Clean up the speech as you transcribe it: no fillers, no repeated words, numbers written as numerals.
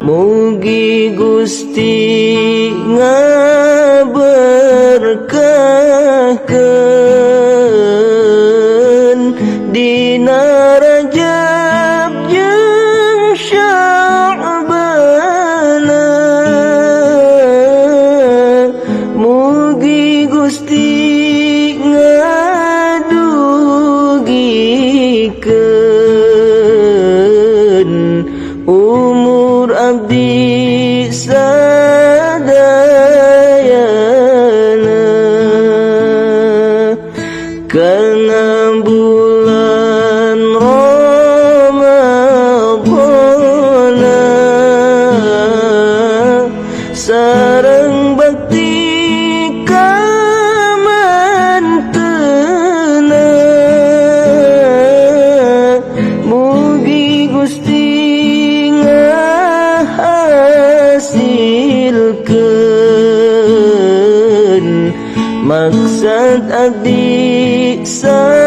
Mugi Gusti ngaberkahkeun dina Rajab jeung Sya'bana. Mugi Gusti ngadugikeun umur abdi sadayana kana bulan Ramadhan sareng bakti ka mantena. Mugi Gusti ngahasilkeun maksad abdi sadayana.